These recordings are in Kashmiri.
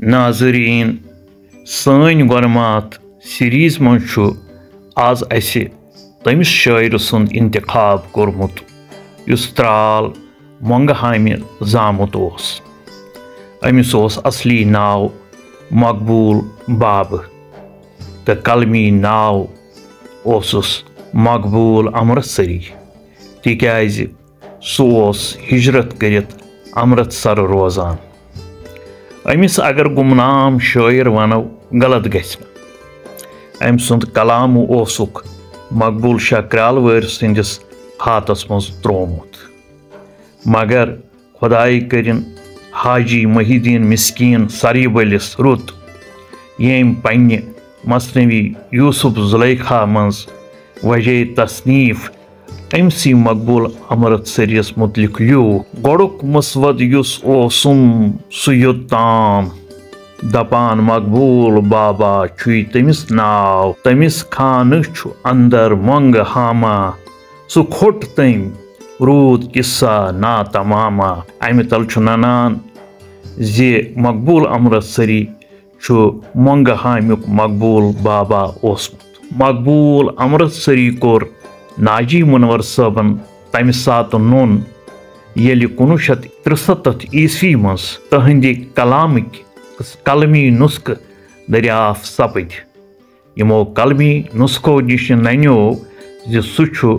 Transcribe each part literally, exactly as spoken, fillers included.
ناظرین، سٲنۍ گۄڈٕماتھ سیریز منٛز چھُ آز اسہِ تٔمِس شٲعرٕ سُنٛد انتخاب کوٚرمُت، یُس ترال مۄنٛگہٕ ہامہِ زامُت اوس۔ أمِس اوس اصلی ناو مقبول بابہٕ تہٕ قلمی ناو اوسُس مقبول امرتسری، تِکیازِ سُہ اوس ہجرت کٔرِتھ امرتسر روزان۔ أمِس اگر گمنام شٲعر ونو، غلط گژھِ نہٕ۔ أمۍ سُنٛد کلامہٕ اوسُکھ مقبول شاہ کرالہٕ وٲرۍ سٕنٛدِس ہاتس منٛز تروومُت۔ مگر خۄدایہِ کٔرِن حاجی محی الدین مسکین سریبلس رُت، ییٚمۍ پننہِ مثنوی یوسف زلیخا منٛز وجہ تصنیف أمۍ سی مقبول امرتسریس متعلق لیوٗکھ۔ گۄڈُک مسودٕ یُس اوسُم سُہ یوٚتام دپان مقبول بابا چھُے تٔمِس ناو، تٔمِس خانہٕ چھُ اندر مۄنٛگہٕ ہاما، سُہ کھوٚٹ تٔمۍ روٗد قصہ ناتماما۔ امہِ تل چھُ ننان زِ مقبول امرتسری چھُ مۄنٛگہٕ ہامیُک مقبول بابا اوسمُت۔ مقبول امرتسری کوٚر ناجی منور صٲبن تمہِ ساتہٕ نوٚن، ییٚلہِ کُنوُہ شیٚتھ ترٛسَتتھ عیسوی منٛز تہنٛدِ کلامٕکۍ قلمی نسخہٕ دریافت سپٕدۍ۔ یِمو قلمی نسخو نِش ننیو زِ سُہ چھُ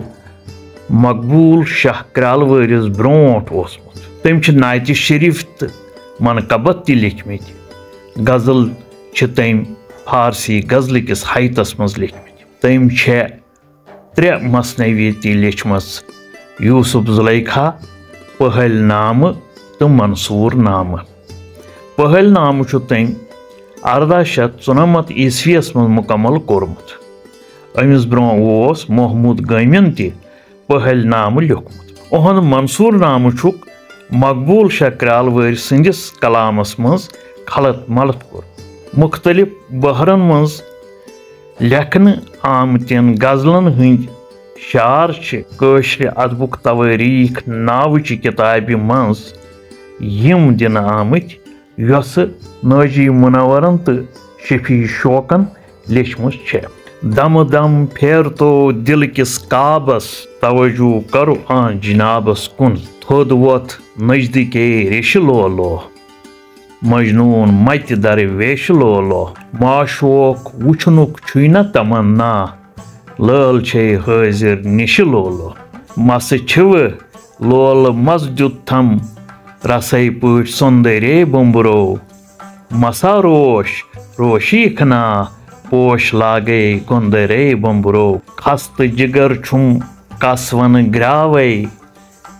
مقبول شاہ کرالہٕ وٲرِس برونٛٹھ اوسمُت۔ تٔمۍ چھِ نعتِ شریف تہٕ منقبت تہِ لیکھمٕتۍ۔ غزل چھِ تٔمۍ فارسی غزلہٕ کِس ہیئتس منٛز لیکھمٕتۍ۔ تٔمۍ چھےٚ ترٛےٚ مثنوی تہِ لیچھمٕژ، یوسف زلیخا، پہل نامہ تہٕ منصور نامہ۔ پہل نامہ چھُ تٔمۍ ارداہ شیتھ ژُنمتھ عیسویس منٛز مکمل کوٚرمُت۔ أمِس برونٛہہ اوس محمود گٲمین تہِ پہل نامہ لیوٚکھمُت۔ اُہُنٛد منصور نامہ چھُکھ مقبول شاہ کرالہٕ وٲرۍ سٕنٛدِس کلامس منٛز کھلت ملت کوٚرمُت۔ مختلف بحرن منٛز لیکھنہٕ آمتٮ۪ن غزلن ہٕنٛدۍ شعر چھِ کٲشرِ ادبُک توٲریخ ناوٕچہِ کِتابہِ منٛز یِم دِنہٕ آمٕتۍ، یۄسہٕ ناجی منورن تہٕ شفیع شوقن لیچھمٕژ چھےٚ۔ دمہٕ دم پھیرتو دِل کِس کعبس، توجہ کرو آن جنابس کُن۔ تھوٚد وۄتھ نزدیٖکے ریشہِ لولو، مجنون متہِ درویش لولو۔ معشوق وُچھنُک چھُے نہ تمنا، لٲل چھے حٲضِر نِشہِ لولو۔ مسہٕ چھِوٕ لولہٕ مس دیُت تھم، رسے پٲٹھۍ سۄندرے بومبرو۔ مسا روش روشی کھنا، پوش لاگے گۄندرے بومبرو۔ خستہٕ جگر چھُم کس ونہٕ گراوے،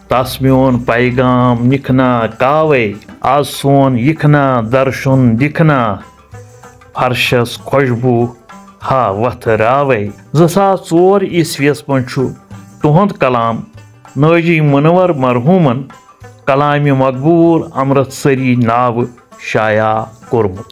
تس میون پیغام نِکھنا کاوے۔ از سون یِکھنا درشُن دِکھنا، فرشس خوشبو ہا وتھ راوے۔ زٕ ساس ژور عیسویس منٛز چھُ تُہُنٛد کلام ناجی منور مرحومن کلامِ مقبول امرتسری ناوٕ شایع کوٚرمُت۔